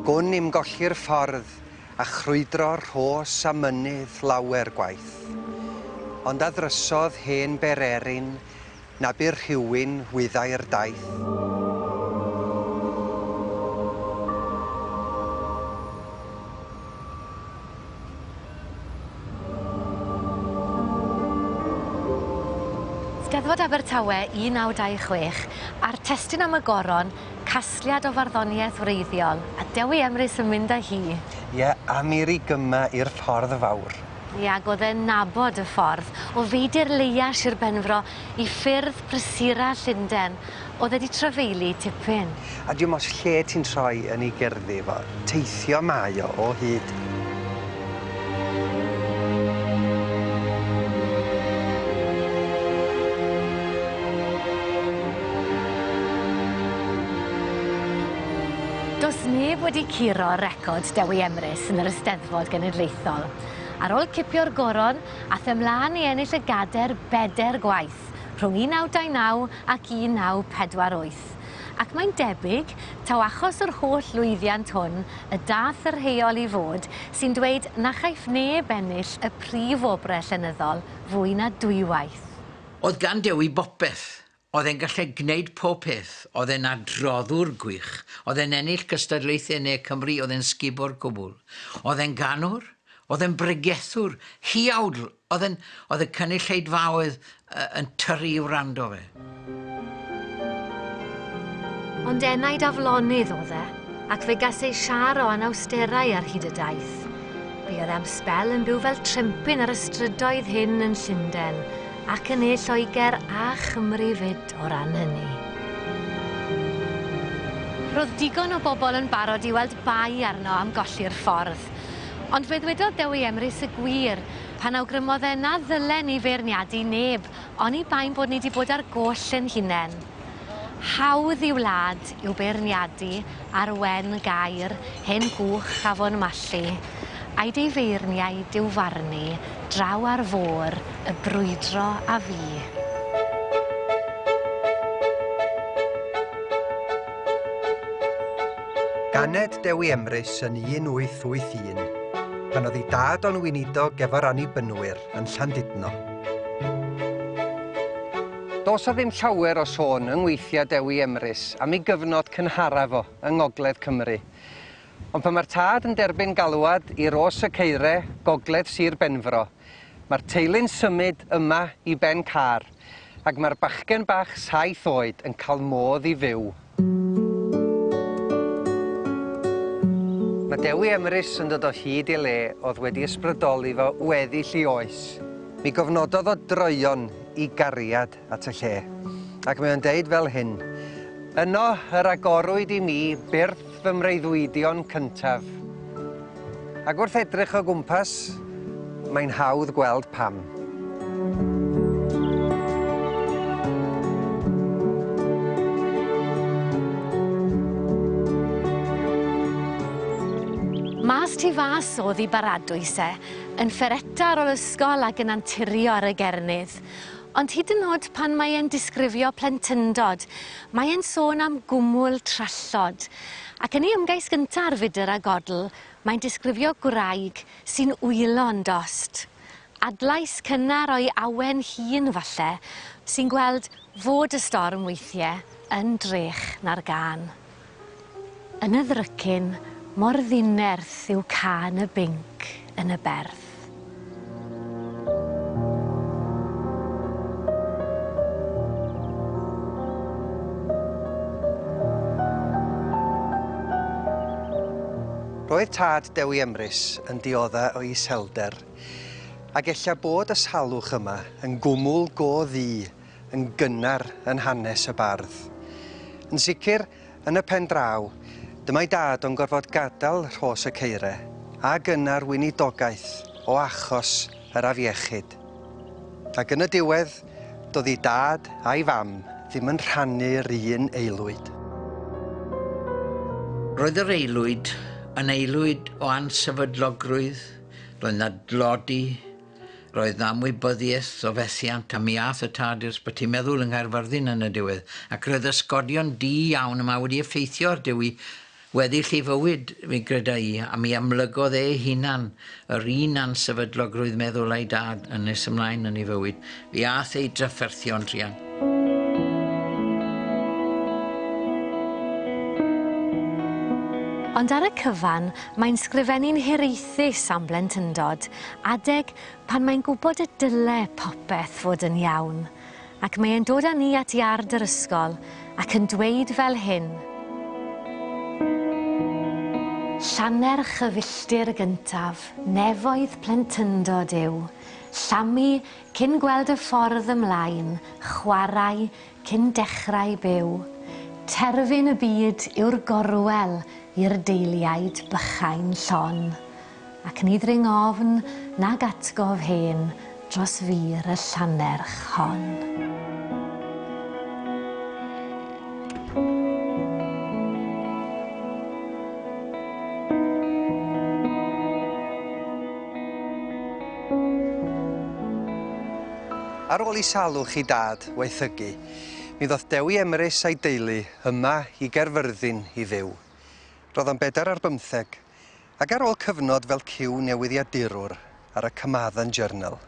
Gwn i'm golli'r ffordd a chrwydro rhos a mynydd lawer gwaith. Ond a ddrysodd hen bererin na bu rhywun wyddai'r daith. Steddfod Abertawe 1926 a'r testun am y goron, casgliad o farddoniaeth wreiddiol, a Dewi Emrys yn mynd â hi. Ie, a mi gyma i'r ffordd fawr. Ie, ag o'dd e'n nabod y ffordd, o feidir leia Shir Benfro i ffyrdd prysura Llunden, o'dd e 'di trafeili tipyn. A dim ots lle ti'n troi yn 'i gerddi fo, teithio mae o o hyd. Do's neb wedi curo record Dewi Emrys yn yr Eisteddfod Genedlaethol. Ar ôl cipio'r goron, ath e mlan i ennill y gader beder gwaith, rhwng 1929 ac 1948. Ac mae'n debyg, taw achos yr holl lwyddiant hwn, y dath yr rheol i fod, sy'n dweud na chaiff neb ennill y prif wobre llenyddol fwy na dwywaith. Oedd gan Dewi bopeth. Oedd e'n gallu gwneud pob peth. Oedd e'n adroddwr gwych. Oedd e'n ennill cystadlaethau Ne Cymru, oedd e'n sgubo'r cwbl. Oedd e'n ganwr, oedd e'n bregethwr, huawdl. Oedd e'n, oedd y cynulleidfaoedd yn tyrru i wrando fe. Ond enaid aflonydd oedd e, ac fe gas ei siar o anawsterau ar hyd y daith. Buodd e am sbel yn byw fel trempyn ar y strydoedd hyn yn Llundain, ac yn ne Lloegr a Chymru 'fyd o ran hynny. Roedd digon o bobl yn barod i weld bai arno am golli'r ffordd. Ond fe ddwedodd Dewi Emrys y gwir, pan awgrymodd e na ddylen ni feirniadu neb, oni bai'n bod ni 'di bod ar goll ein hunen. Hawdd i wlad yw beirniadu ar wen gair hen gwch afon Malli, a'i dei feirniaid i'w farnu draw ar fôr y brwydro a fu. Ganed Dewi Emrys yn 1881, pan oedd ei dad o'n weinidog efo'r Annibynwyr yn Llandudno. Does 'na ddim llawer o sôn yng ngweithiau Dewi Emrys am ei gyfnod cynharaf o yng Ngogledd Cymru. Ond pan mae'r tad yn derbyn galwad i Ros y Caere, Gogledd Sir Benfro, mae'r teulu'n symud yma i Ben Car, ac mae'r bachgen bach saith oed yn cael modd i fyw. Mae Dewi Emrys yn dod o hyd i le oedd wedi ysbrydoli fo weddill i oes. Mi gofnododd o droeon i gariad at y lle. Ac mae o'n deud fel hyn, Yno yr agorwyd i mi byrth fy mreuddwydion cyntaf. Ac wrth edrych o gwmpas, mae'n hawdd gweld pam. Mas tu fas o'dd 'i baradwys e, yn ffereta ar ôl ysgol ac yn anturio ar y gernydd. Ond hyd yn o'd pan mae e'n disgrifio plentyndod, mae e'n sôn am gwmwl trallod. Ac yn ei ymgais gynta ar fudr a godl, mae'n disgrifio gwraig sy'n wylo'n dost. Adlais cynnar o'i awen hun falle, sy'n gweld fod y storm weithie yn drech na'r gân. Yn y ddrycin, mor ddinerth yw cân y binc yn y berth. Roedd tad Dewi Emrys yn diodda o iselder, ac ella bod y salwch yma yn gwmwl go ddu yn gynnar yn hanes y bardd. Yn sicr, yn y pen draw, dyma'i dad o'n gorfod gadael Rhos y Caere a gynnar weinidogaeth o achos yr afiechyd. Ac yn y diwedd, doedd ei dad a'i fam ddim yn rhannu'r un aelwyd. Roedd yr aelwyd yn aelwyd o ansefydlogrwydd, roedd 'na dlodi, roedd 'na ymwybyddiaeth o fethiant a mi ath y tad i'r ysbyty meddwl yng Nghaerfyrddin yn y diwedd, ac roedd ysgodion du iawn yma wedi effeithio ar Dewi. weddill ei fywyd, mi greda i, a mi amlygodd e ei hunan yr un ansefydlogrwydd meddwl a'i dad yn nes ymlaen yn ei fywyd. Fi ath ei drafferthion druan. Ond ar y cyfan, mae'n sgrifennu'n hiraethus am blentyndod, adeg pan mae'n gwybod y dyle popeth fod yn iawn. Ac mae e'n dod â ni at iard yr ysgol ac yn dweud fel hyn. Llannerch y filltir gyntaf, nefoedd plentyndod yw, llamu cyn gweld y ffordd ymlaen, chwarae cyn dechrau byw. Terfyn y byd yw'r gorwel i'r deiliaid bychain llon, ac ni ddring ofn nag atgof hen dros fur y llannerch hon. Ar ôl i salwch i dad waethygu, mi ddoth Dewi Emrys a'i deulu yma i Gaerfyrddin i fyw. Roedd o'n 24, ac ar ôl cyfnod fel cyw newyddiadurwr ar y Carmarthen Journal,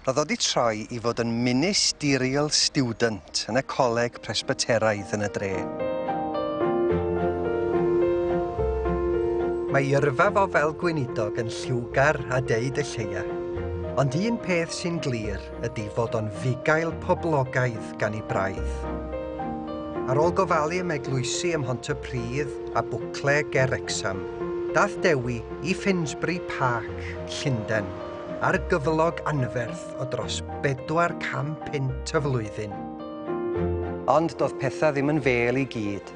roedd o 'di troi i fod yn ministerial student yn y Coleg Presbyteraidd yn y dre. Mae ei yrfa fo fel gweinidog yn lliwgar a deud y lleia. Ond un peth sy'n glir ydy fod o'n fugail poblogaidd gan ei braidd. Ar ôl gofalu am eglwysi ym Mhontypridd a Bwcle ger Wrecsam, dath Dewi i Finsbury Park, Llundain, ar gyflog anferth o dros 400 punt y flwyddyn. Ond doedd pethau ddim yn fêl i gyd.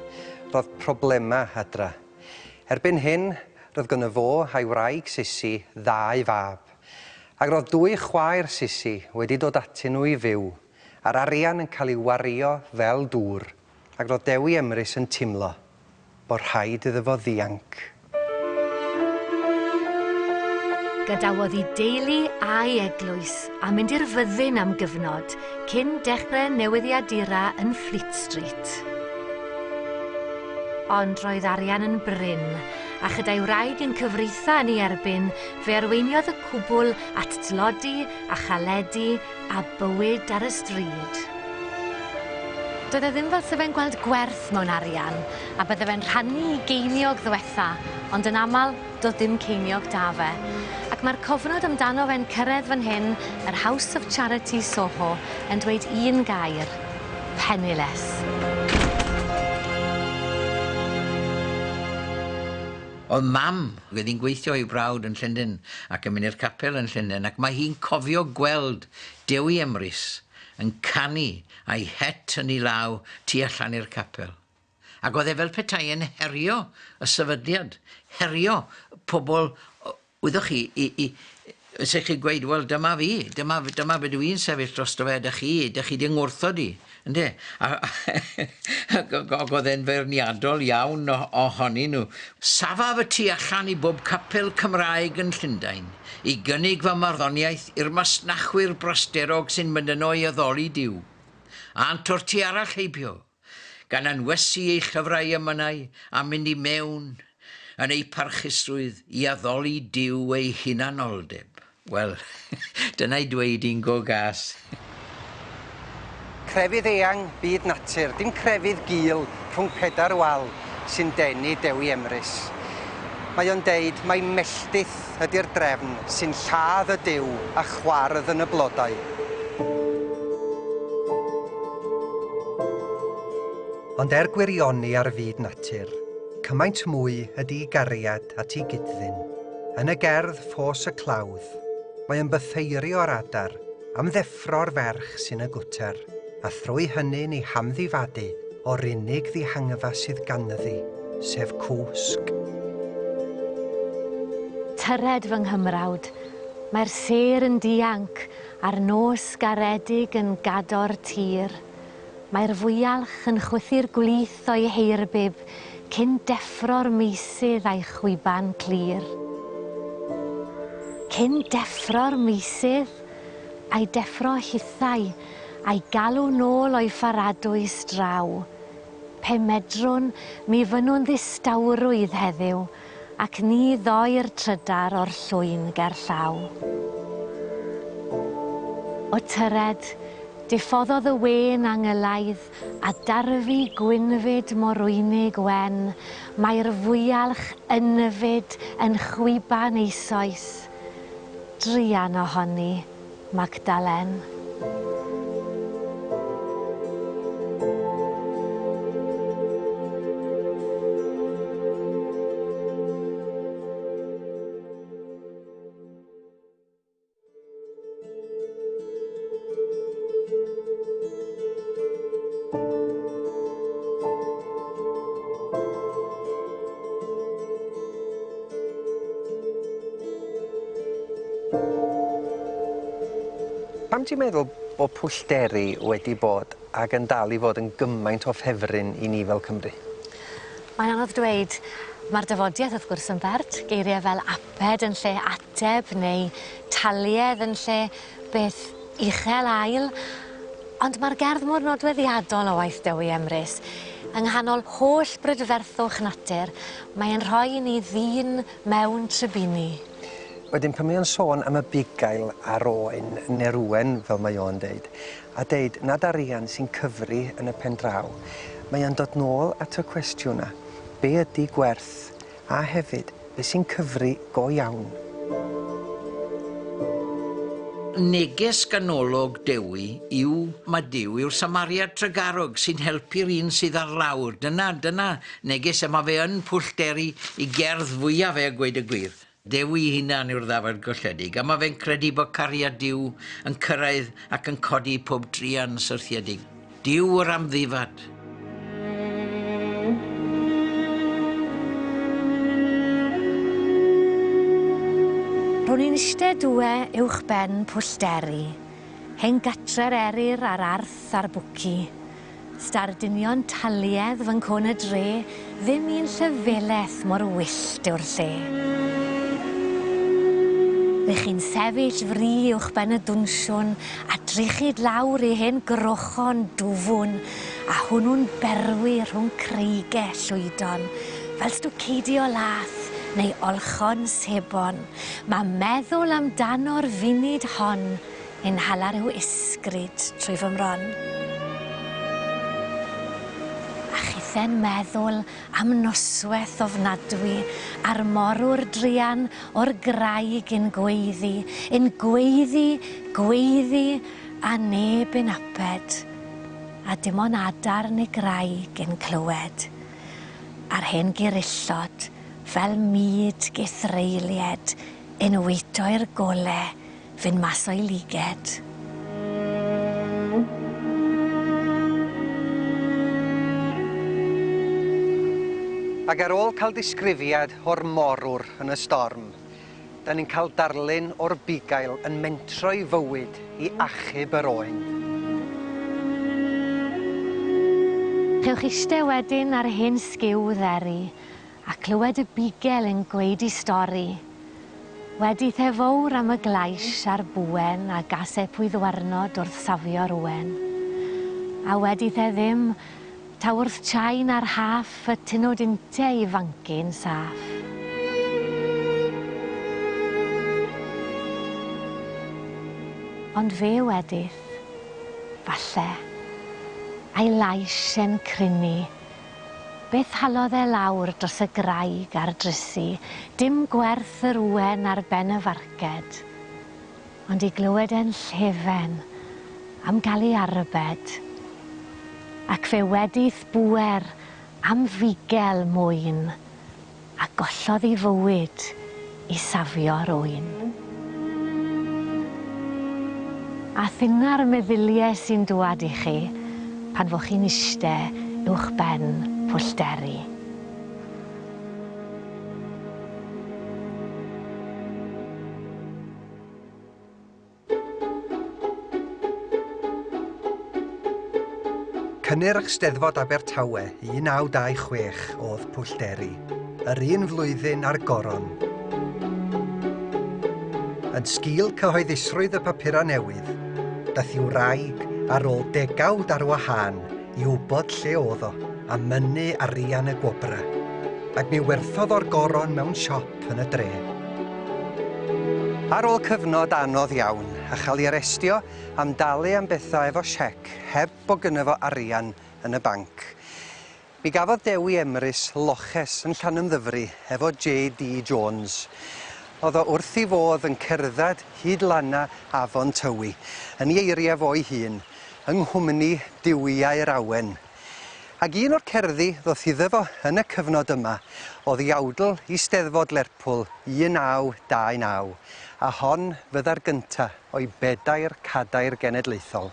Roedd problemau adra. Erbyn hyn, roedd gynno fo a'i wraig Sisi ddau fab. Ac roedd dwy chwaer Sisi wedi dod atyn nhw i fyw, a'r arian yn cael ei wario fel dŵr, ac roedd Dewi Emrys yn timlo bod rhaid iddo fo ddianc. Gadawodd ei deulu a'i eglwys a mynd i'r fyddin am gyfnod cyn dechrau newyddiadura yn Fleet Street. Ond roedd arian yn brin, a chyda'i wraig yn cyfreitha yn ei erbyn, fe arweiniodd y cwbl at dlodi a chaledi a bywyd ar y stryd. Doedd e ddim fel se fe'n gweld gwerth mewn arian, a bydde fe'n rhannu i geiniog ddwetha, ond yn aml doedd dim ceiniog da fe. Ac mae'r cofnod amdano fe'n cyrraedd fan hyn, yr House of Charity Soho, yn dweud un gair, penniless. Oedd mam, oedd hi'n gweithio i'w brawd yn Llundain ac yn mynd i'r capel yn Llundain, ac mae hi'n cofio gweld Dewi Emrys yn canu a'i het yn ei law tu allan i'r capel. Ac oedd e fel petai yn herio y sefydliad, herio pobl, wyddoch chi, se chi gweud, wel, dyma fi, dyma be dwi'n sefyll drosto fe, ydych chi 'di ngwrthod i, ynde? Ac oedd e'n feirniadol iawn ohonyn nhw. Safaf y tu allan i bob capel Cymraeg yn Llundain i gynnig fy marddoniaeth i'r masnachwyr brasterog sy'n mynd yno i addoli Duw. A'nt o'r tu arall heibio, gan anwesu eu llyfrau emynau a mynd i mewn yn eu parchusrwydd i addoli Duw eu hunanoldeb. Wel, dyna'i dweud i'n go gas. Crefydd eang, byd natur, dim crefydd gul rhwng pedair wal sy'n denu Dewi Emrys. Mae o'n deud mai melltith ydy'r drefn sy'n lladd y Duw a chwardd yn y blodau. Ond er gwirioni ar fyd natur, cymaint mwy ydy ei gariad at ei gyd-ddyn. Yn y gerdd Ffos y Clawdd, mae yn bytheirio adar am ddeffro'r ferch sy'n y gwter, a thrwy hynny'n ei hamddifadu o'r unig ddihangfa sydd ganddi, sef cwsg. Tyred fy nghymrawd, mae'r sêr yn dianc a'r nos garedig yn gador tir. Mae'r fwyalch yn chwythu'r gwlith o'i heirbib cyn deffro'r meysydd a'i chwiban clir. Cyn deffro'r meysydd, a'i deffro hithau, a'i galw nôl o'i pharadwys draw. Pe medrwn, mi fynnwn ddistawrwydd heddiw, ac ni ddoi'r trydar o'r llwyn ger llaw. O tyred, diffoddodd y wên angylaidd a darfu gwynfyd morwynig wen, mae'r fwyalch ynfyd yn chwiban eisoes. Druan ohoni, Magdalen. Pam ti'n meddwl bod Pwllderi wedi bod ac yn dal i fod yn gymaint o ffefryn i ni fel Cymru? Mae'n anodd dweud. Mae'r dafodiaith wrth gwrs yn bert, geiriau fel aped yn lle ateb neu taliedd yn lle beth uchel ail. Ond mae'r gerdd mor nodweddiadol o waith Dewi Emrys. Yng nghanol holl brydferthwch natur, mae'n rhoi i ni ddyn mewn trybini. Wedyn pan mae o'n sôn am y bugail a'r oen, neu'r wen fel mae o'n deud, a deud nad arian sy'n cyfri yn y pen draw, mae o'n dod nôl at y cwestiwn 'na, be ydi gwerth, a hefyd, be sy'n cyfri go iawn? Neges ganolog Dewi yw ma' Duw yw'r Samariad trugarog sy'n helpu'r un sydd ar lawr. Dyna, dyna neges e. Ma' fe yn Pwllderi i gerdd fwyaf fe a gweud y gwir. Dewi ei hunan yw'r ddafad golledig, a ma' fe'n credu bod cariad Duw yn cyrraedd ac yn codi pob druan syrthiedig. Duw yr amddifad. Ro'n i'n iste dŵe uwch ben Pwll Deri, hen gatre'r eryr a'r arth a'r bwci. Stardinion taliedd fy nghôn y dre, ddim un llyfeleth mor wyllt yw'r lle. Rych chi'n sefyll fri uwch ben y dwnsiwn a drychyd lawr i hen grochon dwfwn, a hwnnw'n berwi rhwng creige llwydon, fel stwceidi o lath neu olchon sebon. Ma' meddwl amdano'r funud hon yn hala rhyw ysgryd trwy fy mron. A chithe'n meddwl am nosweth ofnadwy a'r morwr druan o'r graig yn gweiddi, yn gweiddi, gweiddi, a neb yn aped, a dim ond adar neu graig yn clywed, a'r hen gurullod fel mud gythreulied yn weito i'r gole fynd mas o'i liged. Ac ar ôl cael disgrifiad o'r morwr yn y storm, da ni'n cael darlun o'r bugail yn mentro'i fywyd i achub yr oen. Cewch iste wedyn ar hen sgiw dderi a clywed y bugel yn gweud 'i stori. Wedi the fowr am y glais a'r bwen a gase pwy ddwarnod wrth safio'r wen. A wedi the ddim, taw wrth chain a'r haff y tynwd inte i fancyn saff. Ond fe wedith, falle, a'i lais e'n crynu, Beth halodd e lawr dros y graig a'r drysi, dim gwerth yr wen ar ben y farced, ond i glywed e'n llefen am gael ei arbed, ac fe wedith bŵer am fugel mwyn, a gollodd ei fywyd i safio'r ŵyn. A thynna'r meddylie sy'n dŵad i chi pan fo chi'n iste uwch ben Pwll Deri. Cynnyrch Steddfod Abertawe 1926 oedd Pwllderi, yr un flwyddyn â'r Goron. Yn sgil cyhoeddusrwydd y papurau newydd, daeth i'w wraig ar ôl degawd ar wahân i wybod lle oedd o a mynnu arian y gwobra, ac mi werthodd o'r goron mewn siop yn y dre. Ar ôl cyfnod anodd iawn a chael ei arestio am dalu am bethau efo siec heb bo gynno fo arian yn y banc, mi gafodd Dewi Emrys loches yn Llanymddyfri efo J.D. Jones. Oedd o wrth ei fodd yn cerdded hyd lanna afon Tywi, yn ei eiriau fo'i hun, yng nghwmni duwiau'r awen. Ac un o'r cerddi ddoth iddo fo yn y cyfnod yma oedd iawdl i Steddfod Lerpwl 1929, a hon fydda'r gynta o'i bedair cadair genedlaethol.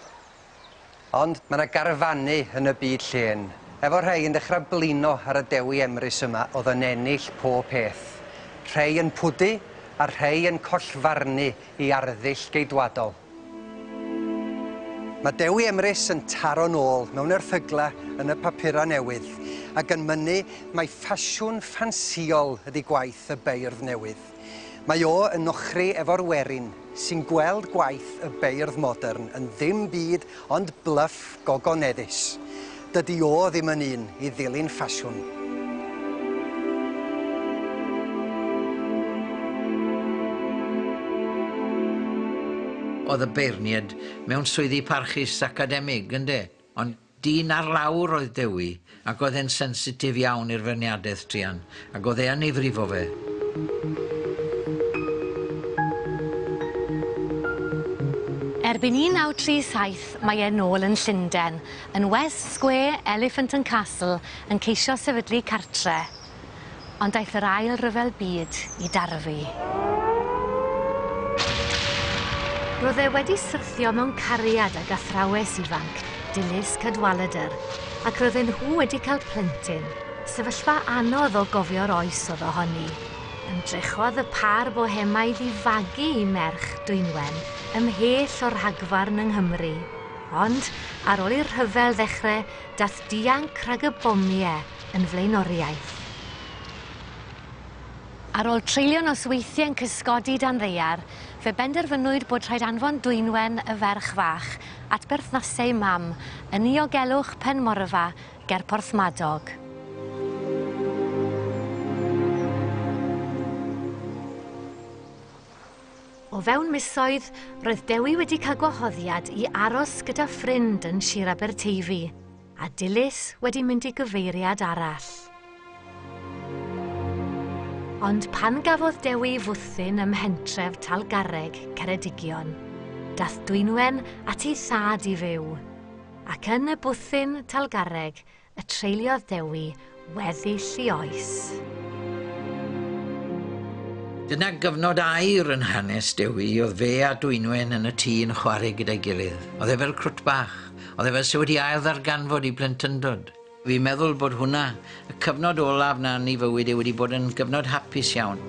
Ond mae 'na garfanu yn y byd llên, efo rhei yn dechrau blino ar y Dewi Emrys yma oedd yn ennill pob peth. Rhei yn pwdu a rhei yn collfarnu i arddull geidwadol. Mae Dewi Emrys yn taro nôl mewn erthyglau yn y papurau newydd ac yn mynnu mai ffasiwn ffansïol ydy gwaith y beirdd newydd. Mae o yn ochri efo'r werin sy'n gweld gwaith y beirdd modern yn ddim byd ond bluff gogoneddus. Dydy o ddim yn un i ddilyn ffasiwn. Oedd y beirniad mewn swyddi parchus academig, ynde? Ond dyn ar lawr oedd Dewi, ac oedd e'n sensitif iawn i'r feirniadaeth druan, ac oedd e yn ei frifo fe. Erbyn 1937, mae e nôl yn Llundain, yn West Square, Elephant and Castle, yn ceisio sefydlu cartre. Ond daeth yr ail ryfel byd i darfu. Roedd e wedi syrthio mewn cariad ag athrawes ifanc, Dilys Cadwaladr, ac roedden nhw wedi cael plentyn, sefyllfa anodd o gofio'r oes oedd ohoni. Ymdrechodd y pâr bohemaidd i fagu eu merch, Dwynwen, ymhell o'r rhagfarn yng Nghymru. Ond, ar ôl i'r rhyfel ddechrau, dath dianc rhag y bomiau yn flaenoriaeth. Ar ôl treulio nosweithiau'n cysgodi dan ddaear, fe benderfynwyd bod rhaid anfon Dwynwen y ferch fach at berthnasau mam yn niogelwch Penmorfa ger Porthmadog. O fewn misoedd, roedd Dewi wedi cael gwahoddiad i aros gyda ffrind yn Sir Aberteifi, a Dilys wedi mynd i gyfeiriad arall. Ond pan gafodd Dewi fwthyn ym mhentref Talgarreg, Ceredigion, dath Dwynwen at ei thad i fyw, ac yn y bwthyn Talgarreg y treuliodd Dewi weddill ei oes. Dyna gyfnod aur yn hanes Dewi, oedd fe a Dwynwen yn y tŷ yn chwarae gyda'i gilydd. Oedd e fel crwt bach, oedd e fel se wedi ail ddarganfod i blentyndod. Fi'n meddwl bod hwnna, y cyfnod olaf 'na yn ei fywyd e wedi bod yn gyfnod hapus iawn.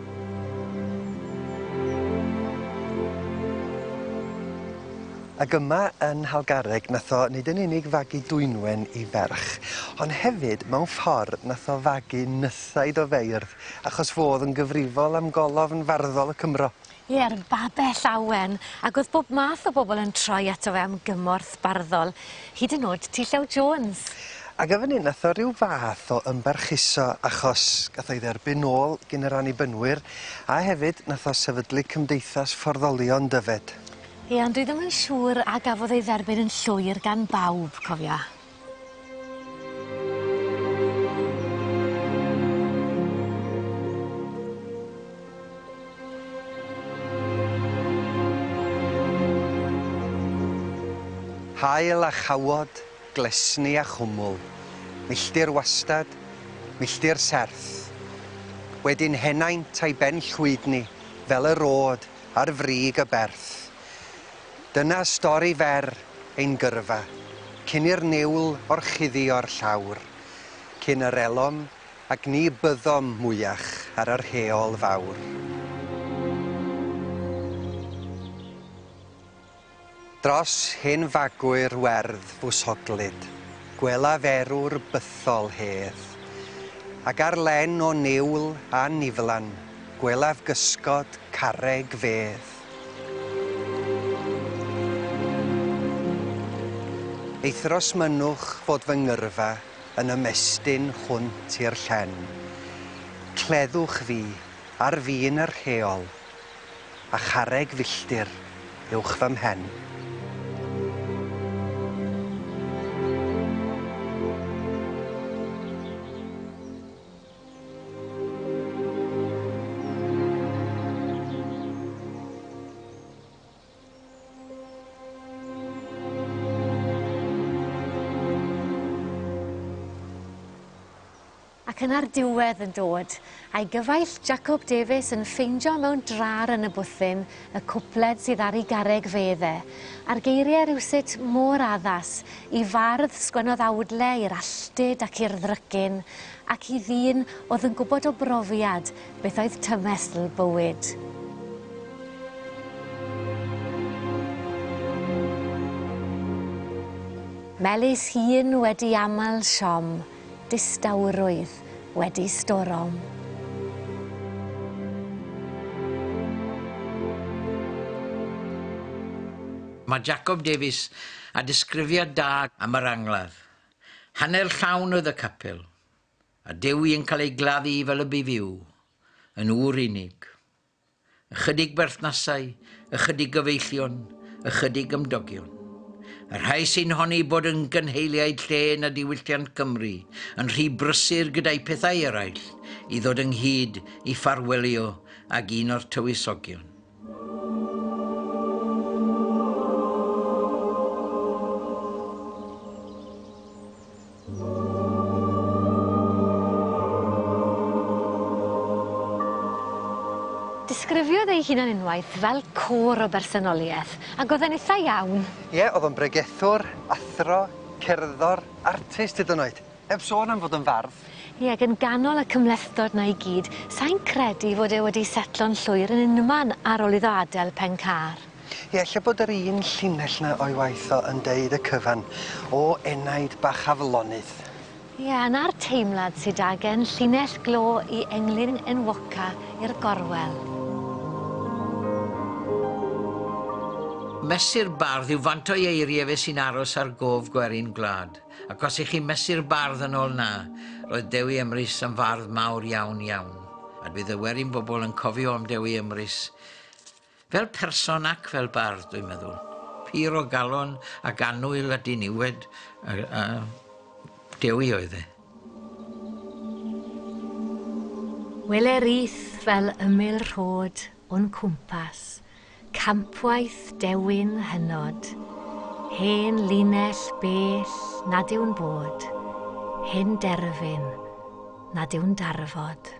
Ac yma yn Nhalgarreg nath o nid yn unig fagu Dwynwen i ferch, ond hefyd mewn ffordd nath o fagu nythaid o feirdd, achos fo o'dd yn gyfrifol am golofn farddol y Cymro. Ie'r babell awen, ac o'dd bob math o bobol yn troi ato fe am gymorth barddol, hyd yn o'd T Llew Jones. Ac yn fan 'yn nath o ryw fath o ymbarchuso achos gath o'i dderbyn nôl gin yr Annibynwyr a hefyd nath o sefydlu Cymdeithas Fforddolion Dyfed. Ie, ond dwi ddim yn siŵr a gafodd ei dderbyn yn llwyr gan bawb, cofia. Haul a chawod, glesni a chwmwl, milltir wastad, milltir serth. Wedyn henaint a'i ben llwydni, fel yr o'd ar frig y berth. Dyna stori fer ein gyrfa, cyn i'r niwl orchuddio'r llawr, cyn yr elom ac ni byddom mwyach ar yr heol fawr. Dros hen fagwyr werdd fwsoglyd, gwelaf erw'r bythol hedd, ac ar len o niwl a niflan, gwelaf gysgod carreg fedd. Eithr os mynnwch fod fy ngyrfa yn ymestyn hwnt i'r llen, cleddwch fi ar fin yr heol, a charreg filltir uwch fy mhen. Ac yna'r diwedd yn dod, a'i gyfaill Jacob Davies yn ffeindio mewn drar yn y bwthyn y cwpled sydd ar ei garreg fedd e, a'r geiriau rywsut mor addas i fardd sgwennodd awdle i'r alltud ac i'r ddrycin, ac i ddyn oedd yn gwybod o brofiad beth oedd tymestl bywyd. Melys hun wedi aml siom, distawrwydd wedi storom. Mae Jacob Davies a disgrifiad da am yr angladd. Hanner llawn oedd y capel, a Dewi yn cael ei gladdu fel y bu fyw, yn ŵr unig. Ychydig berthnasau, ychydig gyfeillion, ychydig ymdogion. Y rhai sy'n honni bod yn gynheiliaid llên a diwylliant Cymru yn rhy brysur gyda'u pethau eraill i ddod ynghyd i ffarwelio ag un o'r tywysogion. Disgrifiodd ei hunan unwaith fel côr o bersonoliaeth, ac o'dd e'n itha iawn. Ie, o'dd o'n bregethwr, athro, cerddor, artist hyd yn oed. Heb sôn am fod yn fardd. Ie, ac yn ganol y cymhlethdod 'na i gyd, sai'n credu fod e wedi setlo'n llwyr yn unman ar ôl iddo adel Pencar. Ie, ella bod yr un llinell 'na o'i waith o yn deud y cyfan, o enaid bach aflonydd. Ie, a 'na'r teimlad sy 'da gen llinell glo i englyn enwoca i'r gorwel. Mesur bardd yw faint o'i eirie fe sy'n aros ar gof gwerin gwlad. Ac os 'ych chi'n mesur bardd yn ôl 'na, roedd Dewi Emrys yn fardd mawr iawn, iawn. A bydd y werin bobl yn cofio am Dewi Emrys Fel person ac fel bardd, dwi'n meddwl. Pur o galon ac annwyl a diniwed, a, a Dewi oedd e. Wele rith fel ymyl rhod o'n cwmpas, campwaith dewin hynod, hen linell bell nad yw'n bod, hen derfyn nad yw'n darfod.